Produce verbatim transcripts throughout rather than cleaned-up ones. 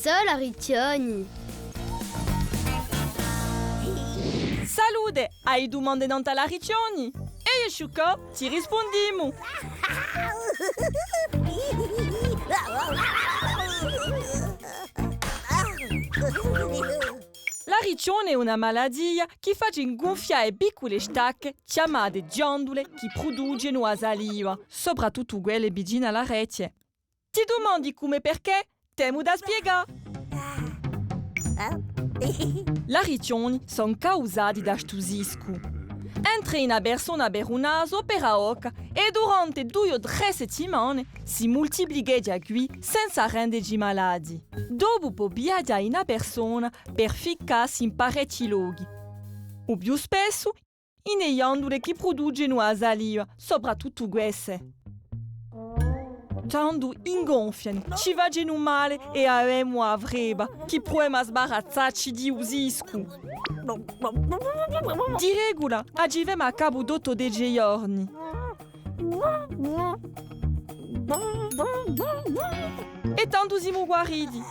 Ciao l'ariccioni! Salute! Ai dumande nant'à l'ariccioni? È eiu, Sciuccò, ti rispundimu! L'ariccione hè una malatia chì face ingunfià e piccule stacche chjamate ghjandule chì pruducenu a saliva, soprattuttu quelle vicine à l'arechje. Ti dumandi cumu è perchè? T'emu da spiegà! L'ariccioni sò causati da stu siscu. Entre in a persona per u nasu o per a bocca è durante dui o trè settimane si multiplicheghja quì senza rendeci malati. Dopu pò viaghjà in a persona per ficcassi in parechji lochi. U più spessu in e ghjandule chì pruducenu a saliva, soprattuttu quesse. Tandu ingonfianu, ci facenu male è avemu a frebba, chì pruvemu à sbarazzacci di u siscu. Di regula, a ci femu à capu d'ottu o dece ghjorni. È tandu simu guariti.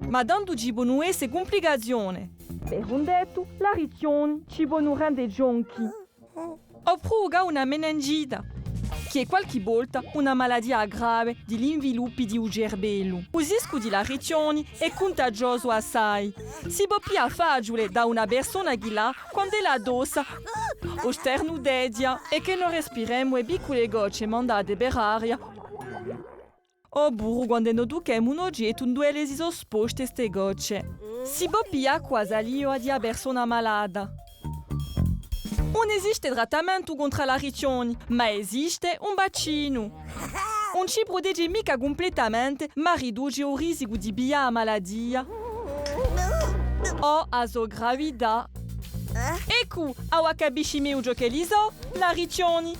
Ma tandu ci ponu esse cumplicazione. Per un dettu, l'ariccioni ci ponu rende cionchi o pruducà una meningita, chì hè qualchì volta una malatia grave di l'inviluppi di u cerbellu. U siscu di l'ariccioni hè cuntagiosu assai. Si pò piglià faciule da una persona chì l'hà quand'ella tossa o sternuteghja, è chì no respiremu e piccule gocce mandate per aria, o puru quand'è no tucchemu un ogettu induve si sò sposte ste gocce. Si pò piglià cù a saliva di a persona malata. Ùn esiste trattamentu contr'à l'ariccioni, ma esiste un vaccinu. Ùn ci prutege micca cumpletamente, ma riduce u risicu di piglià a malatia o a so gravità. Eccu, avà capisci megliu ciò ch'elli sò, l'ariccioni.